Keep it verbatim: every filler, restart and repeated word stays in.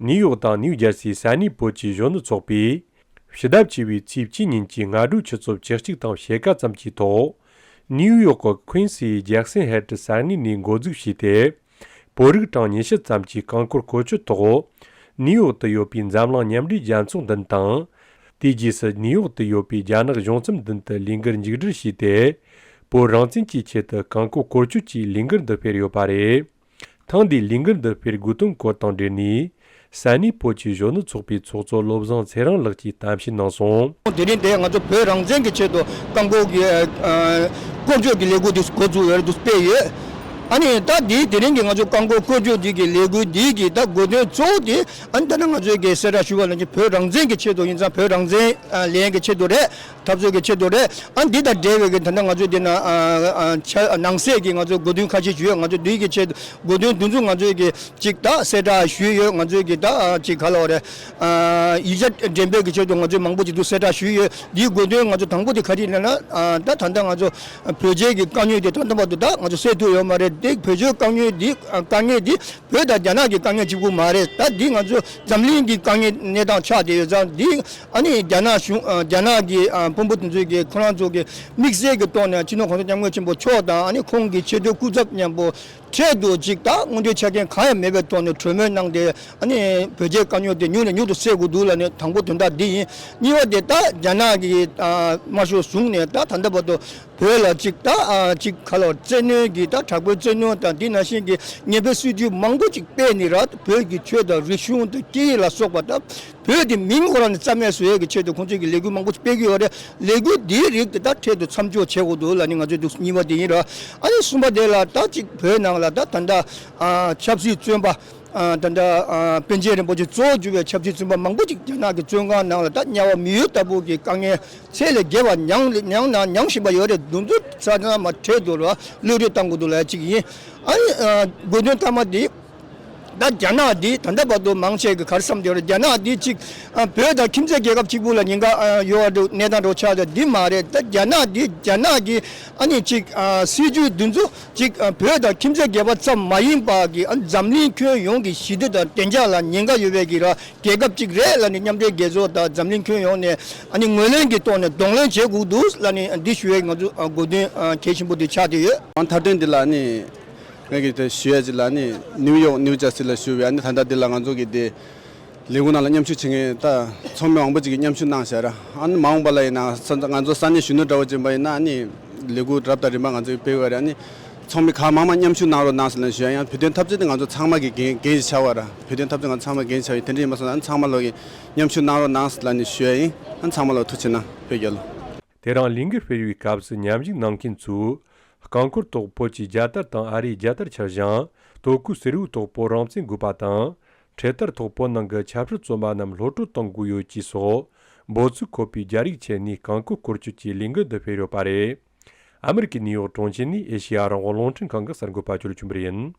ནིའུ་ཡོག་དང་ནིའུ་ཇར་སིའི་ས་གནས་བོད་ཀྱི་གཞོན་ནུ་ཚོགས་པས། ཕྱི་ཟླ་བཅུ་བའི་ཚེས་བཅུ་ཉིན་གྱི་སྔ་དྲོའི་ཆུ་ཚོད་བཅུ་གཅིག་དང་ཕྱེད་ཀ་ཙམ་གྱི་ཐོག་ནིའུ་ཡོག་གི་ཁུན་སིའི་ཇེག་སན་ཧེ་ཏི་ས་གནས་ནས་འགོ་འཛུགས་བྱས་ཏེ། བོད་རིགས་གྲངས་ཉི་ཤུ་ཙམ་གྱིས་རྐང་འཁོར་བཀོལ་སྤྱོད་ཐོག་ནིའུ་ཡོག་ཏུ་ཡོད་པའི་འཛམ་གླིང་མཉམ་འབྲེལ་རྒྱལ་ཚོགས་མདུན་དང་། དེའི་རྗེས་སུ་ནིའུ་ཡོག་ཏུ་ཡོད་པའི་རྒྱ་ནག་གཞུང་ཚབ་མདུན་དུ་ལས་འགུལ་མཇུག་སྒྲིལ་བྱས་ཏེ། བོད་རང་བཙན་གྱི་ཆེད་དུ་རྐང་འཁོར་བཀོལ་སྤྱོད་ཀྱི་ལས་འགུལ་འདི་སྤེལ་ཡོད་པ་རེད། ཐེངས་འདིའི་ལས་འགུལ་འདི་སྤེལ་དགོས་དོན་སྐོར་དང་འབྲེལ་ནས། ས་གནས་བོད་ཀྱི་གཞོན་ནུ་ཚོགས་པའི་ཚོགས་གཙོ་བློ་བཟང་ཚེ་རིང་ལགས་ཀྱིས་གཏམ་བཤད་གནང་སོང་། དེ་རིང་འདིར་ང་ཚོ་བོད་རང་བཙན་གྱི་ཆེད་དུ་རྐང་འཁོར་གྱི་ཨ་བཀོལ་སྤྱོད་ཀྱི་ལས་འགུལ་འདི་འགོ་བཙུགས་ཡོད་རེད། འདི་སྤེལ་ཡོད། ཨ་ནི་ད་འདི་དེ་རིང་གི་ང་ཚོ་རྐང་འཁོར་བཀོལ་སྤྱོད་འདི་གི་ལས་འགུལ་འདི་གི་ད་དགོས་དོན་གཙོ་བོ་དེ། ཨ་ནི་ད་ནི་ང་ཚོའི་གི་གསལ་བསྒྲགས་ཞུས་པ་ནང་བཞིན་བོད་རང་བཙན་གྱི་ཆེད་དུ་ཡིན་ཙང་། བོད་རང་བཙན་ཨ་ལེན་གྱི་ཆེད་དུ་རེད། འཐབ་རྩོད་ཀྱི་ཆེད་དུ་རེད། ཨ་འདི་དང་འབྲེལ་བའི་གི་ད་ལྟ་ང་ཚོས་འདི་ན་ཨ་ཨ་ཆ་ནང་གསེས་ཀྱི་ང་ཚོས་དགོས་འདུན་ཁ་ཤས་ཞུས་ཡོད། ང་ཚོས་འདི་གི་ཆེད་དུ་དགོས་འདུན་འདི་ཚོ་ང་ཚོས་ཀྱི་ཅིག་ད་གསལ་བསྒྲགས་ཞུས་ཡོད། ང་ཚོས་ཀྱི་ད་ཨ་ཅིག་ག་ལ་བ་རེད། ཨ་ཡིག་ཆ་འགྲེམས་སྤེལ་གྱི་ཆེད་དུ་ང་ཚོས་མང་པོ་ཅིག་འདུག་གསལ་བསྒྲགས་ཞུས་ཡོད། འདིའི་དགོས་འདུན་ང་ཚོ་དང་པོ་དེ་ག་རེ་ཡིན་ན། ཨ་ད་ད་ལྟ་ང་ཚོ་བོད་རྒྱའི་གི་དཀའ་རྙོག་དེ་ད་ལྟ་བར་དུ་ད་ང་ཚོ་སེལ་ཐུབ་ཡོད་མ་རེད། དེ་བོད་རྒྱའི་དཀའ་རྙོག་འདི་ཨ་དཀའ་ངལ་འདི་བོད་དང་རྒྱ་ནག་གི་དཀའ་ངལ་གཅིག་པུ་མ་རེད། ད་འདི་ང་ཚོ་འཛམ་གླིང་གི་དཀའ་ངལ་གནས་སྟངས་ཆགས་བསྡད་ཡོད་ཙང་། འདི་ཨ་ནི་རྒྱ་ནག་གཞུང་ཨ་རྒྱ་ནག་གི་ཨ་དཔོན་པོ་དེ་ཚོས་ཀྱི་ཁོ་རང་ཚོ་གི་དམིགས་བསལ་གྱི་ཐོག་ནས་སྤྱི་ནོར་གོང་ས་སྐྱབས་མགོན་ཆེན་པོ་མཆོག་དང་། ཨ་ནི་ཁོང་གི་ཆེས་མཐོའི་སྐུ་ཚབ་མཉམ་པོ་འཕྲལ་དུ་ཅིག་ད་དངོས་འབྲེལ་ཆ་རྐྱེན་གང་ཡང་མེད་པའི་ཐོག་ནས་གྲོས་མོལ་གནང་སྟེ། ཨ་ནི་བོད་རྒྱའི་དཀའ་རྙོག་དེ་མྱུར་ནས་མྱུར་དུ་སེལ་དགོས་འདུག་ལབ་ནས་དང་པོ་དོན་དག་འདི་ཡིན། གཉིས་པ་དེ་ད་རྒྱ་ནག་གི་ཨ་དམར་ཤོག་གཞུང་ནས་ད་ད་ལྟ་བར་དུ་བོད་ལ་ཅིག་ད་ཨ་ཅིག་ག་ལ་བར་བཙན་གནོན་གྱི་ད་དྲག་པོའི་བཙན་གནོན་དང་། འདི་ནང་བཞིན་གྱི་ངན་པའི་སྲིད་བྱུས་མང་པོ་ཅིག་སྤེལ་ནས་ར། བོད་ཀྱི་ཆོས་དང་རིག་གཞུང་དང་སྐད་ཡིག་ལ་སོགས་པ་ད་བོད་དེ་མིང་ཁོ་རང་ནས་རྩ་མེད་བཟོ་ཡས་ཀྱི་ཆེད་དུ་ཁོང་ཚོས་ཀྱི་ལས་འགུལ་མང་པོ་ཅིག་སྤེལ་གྱི་ཡོད་རེད། ལས་འགུལ་འདིའི་རིགས་དེ་ད་འཕྲལ་དུ་མཚམས་འཇོག་བྱེད་དགོས་འདུག་ལབ་ནས་ང་ཚོས་འདུག་གཉིས་པ་དེ་ཡིན་ར། ཨ་ནི་གསུམ་པ་དེ་ལ་ད་ཅིག་བོད་ནང་ལ་ད་ད་ལྟ་ཨ་ཆབ་སྲིད་བཙོན་པ་ཨ་ད་ལྟ་ཨ་པཎ་ཆེན་རིན་པོ་ཆེ་གཙོ་བོ་གྱུར་པའི་ཆབ་སྲིད་བཙོན་པ་མང་པོ་ཅིག་རྒྱ་ནག་གི་བཙོན་ཁང་ནང་ལ་ད་དམྱལ་བ་མི་ཡུལ་ལྟ་བུ་གི་དཀའ་ངལ་ཚད་ལས་བརྒལ་བ་མྱངས་མྱངས་ན་མྱངས་བཞིན་པ་ཡོད་རེད། འདི་ཚོ་ཚང་མ་འཕྲལ་དུ་ར་གློད་གྲོལ་གཏང་དགོས་འདུག་ལབ་ཡ་གཅིག་ཡིན། ཨ་ནི་ཨ་དགོས་འདུན་མཐའ་མ་འདི། ད་རྒྱ་ནག་འདི་ད་ལྟ་བར་དུ་མང་ཆེ་གི་ག་རེ་བསམ་བསྡད་ཡོད་རེད། རྒྱ་ནག་འདི་གཅིག་ཨ་བོད་དང་ཁྱིམ་མཚེས་རྒྱལ་ཁབ་གཅིག་པུ་ལ་ཉེན་ཁ་ཨ་ཡོད་པ་འདྲ་གནས་སྟངས་འདྲ་ཆགས་ཏེ། འདི་མ་རེད། ད་རྒྱ་ནག་འདི་རྒྱ་ནག་གི་ཨ་ནི་གཅིག་ཨ་སྲིད་ཇུས་འདི་ཚོ་གཅིག་ཨ་བོད་དང་ཁྱིམ་མཚེས་རྒྱལ་ཁབ་ཙམ་མ་ཡིན་པ་གི་ཨ་འཛམ་གླིང་ཁྱོན་ཡོངས་ཀྱི་ཞི་བདེ་དང་བདེ་འཇགས་ལ་ཉེན་ཁ་ཡོད་པའི་གི་ར་རྒྱལ་ཁབ་གཅིག་རེད་ལབ་ནས། མཉམ་འབྲེལ་རྒྱལ་ཚོགས་དང་འཛམ་གླིང་ཁྱོན་ཡོངས་ནས་ཨ་ནི་ངོས་ལེན་གྱི་ཐོག་ནས་གདོང་ལེན་བྱེད་དགོས་འདུག་ལབ་ནས་འདི་ཞུ་བའི་ང་ཚོ་ཨ་དགོས་འདུན་ཨ་གལ་ཆེན་པོ་འདི་ཆགས་བསྡད་ཡོད། ཨ་མཐའ་དོན་འདི་ལ་ཨ་ནི། ང་གིས་དེ་ཞུ་ཡ་ཅིག་ལ་ནི་ནིའུ་ཡོག་ནིའུ་ཇར་སི་ལ་བཞུགས་པའི་ཨ་ནི་ད་ལྟ་འདི་ལ་ང་ཚོ་གི་དེ་ལས་འགུལ་ནང་ལ་མཉམ་ཞུགས་བྱེད་མཁན་ད་ཚོགས་མི་མང་པོ་ཅིག་གིས་མཉམ་ཞུགས་གནང་བཞག་ར། ཨ་ནི་མ་འོངས་པ་ལ་ཡིན་ན་ས་ང་ཚོ་ས་གནས་གཞོན་ནུ་འདྲ་བོ་ཅིག་ཡིན་པ་ཡིན་ན། ཨ་ནི་ལས་འགུལ་རབ་དང་རིམ་པ་ང་ཚོ་གིས་སྤེལ་དགོས་རེད། ཨ་ནི་ཚོགས་མི་གང་མང་མང་མཉམ་ཞུགས་གནང་རོགས་གནང་ཟེར་ལ་ཞུ་ཡ། ཡང་བོད་དོན་འཐབ་རྩོད་དེ་ང་ཚོ་ཚང་མ་གི་འགན་འགན་ཞིག་ཆགས་པ་ར། བོད་དོན་འཐབ་རྩོད་ང་ཚོ་ཚང་མ་འགན་ཞིག་ཆགས་ཡོད། དེ་འདྲ་ཡིན་པ་སོང་ན་ཨ་ནི་ཚང་མ་ལོག་གིས་མཉམ་ཞུགས་གནང་རོགས་གནང་ཟེར་ལ་ནི་ཞུ་ཡ་ཡིན། ཨ་ནི་ཚང་མ་ལོག་ཐུགས་རྗེ་གནང་། བོད་རྒྱལ་ལོ། དེ་རིང་ལས་འགུལ་སྤེལ་བའི་སྐབས་སུ་མཉམ་ཞུགས་གནང་མཁན་ཚོས། རྐང་འཁོར་ཐོག་བོད་ཀྱི་རྒྱལ་དར་དང་ཨ་རིའི་རྒྱལ་དར་འཕྱར་ཞིང་། དོ་བཀོད་གསེར་འོད་ཐོག་བོད་རང་བཙན་དགོས་པ་དང་། འཕྲེད་དར་ཐོག་བོད་ནང་གི་ཆབ་སྲིད་བཙོན་པ་རྣམས་གློད་བཀྲོལ་གཏོང་དགོས་ཡོད་ཅེས་སོགས། འབོད་ཚིག་འཁོད་པའི་རྒྱ་རིགས་ཆེད་ནས་རྐང་འཁོར་བཀོལ་སྤྱོད་ཀྱི་ལས་འགུལ་འདི་སྤེལ་ཡོད་པ་རེད། ཨ་མི་རི་ཀའི་ནིའུ་ཡོག་གྲོང་ཁྱེར་ནས་ཨེ་ཤེ་ཡ་རང་དབང་རླུང་འཕྲིན་ཁང་གི་གསར་འགོད་པ་ཅོ་ལི་ཆོས་འཕེལ་ཡིན།